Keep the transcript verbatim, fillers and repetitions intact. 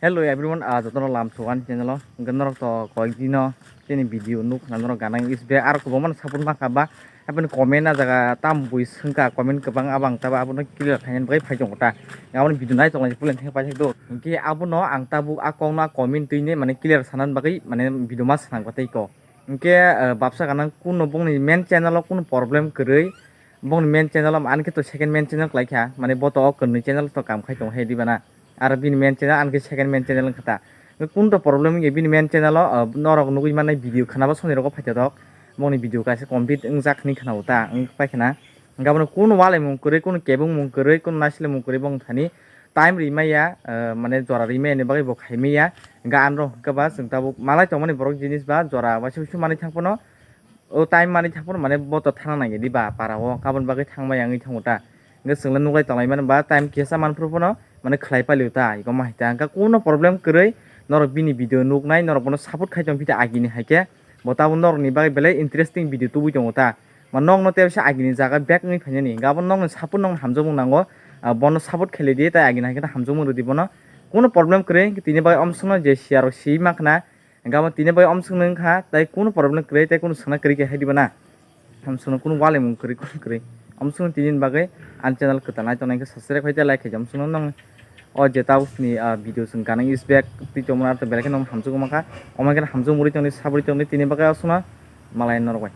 Hello everyone, ah, jotono lam sugan channel o. Hwnkhe norok to koyek dino chini video nuk khna norok ganang is be ar kwbangma support ma kha ba. Aboni comment a jaga tam bui swngkha, comment kwbang abang taba abono clear khaina bagwi phai tongo ta. Aboni video nai tongo pulen thang paithak do. Hwnkhe abono ang tabuk a kokno a comment twi ne mane clear sanan bagwi mane video ma swnam gwa tei ko. Hwnkhe, ah, babsa ganang kuno bongni main channel o kuno problem kwrwi. Bongni main channel o ani khe to second main channel kwlai kha. Mane bo to o kwnwi channel to kam khai tongo hai diba na. Aro bini main channel, ani khe second main channel wngkha ta. Kunto problem wngya bini main channel o, ah, norok nugwi mannai video khwnaba soni rogo phaitodok. Bongni video kaisa complete wngjak hinwi khwnao ta, wng paikha na. Hwnkhe abono kuno walaimung kwrwi, kuno kebengmung kwrwi, kuno naislemung kwrwi bong thani time rimaya, ah, mane jora rimaya ni bagwi bo khaimaya. Hwnkhe anro hwnkhe ba chwng tabuk malai tongmani borok jinis ba jora waisa waisa manwi thang phano. O time manwi thang phano mane bo to thangna nangya di ba para o, aboni bagwi thangmaya wngwi thango ta. Hwnkhe chwngno nuglai tonglaimani ba time kisa manphuru phano mane khlai palio ta, iko ma hai ta. Hwnkhe kuno problem kwrwi norok bini video nuknai, norok bono support khai tong phi ta agini hai khe. Bo tabuk norokni bagwi belai interesting video tubui tongo ta. Ma nokno tei se agini jaga back wngwi phainani. Hwnkhe abo nokni support nokno hamjakmung nango. Ah, bono support khailai di, tei agini hai khe hamjakmung rwdi bono. Kuno problem kwrwi, tini bagwi omsongno je siyarok siywi mankha na. Hwnkhe abo tini bai omswkno wngkha, tei kunu problem kwrwi, tei kunu swngna kwrwi khe hai diba na? Omswkno kunu walaimung kwrwi, kunu kwrwi. Omswkno tini bagwi ani channel kwtal nai tongnai khe subscribe khai tei like khai di. Omswkno nang o je tabukni, ah, video chwng ganang is back twi tongmani arto belai kheno hamjagma kha. Omo khe hamjagmani tongni sabri tongni tini bagwi aswkno malai norok bai.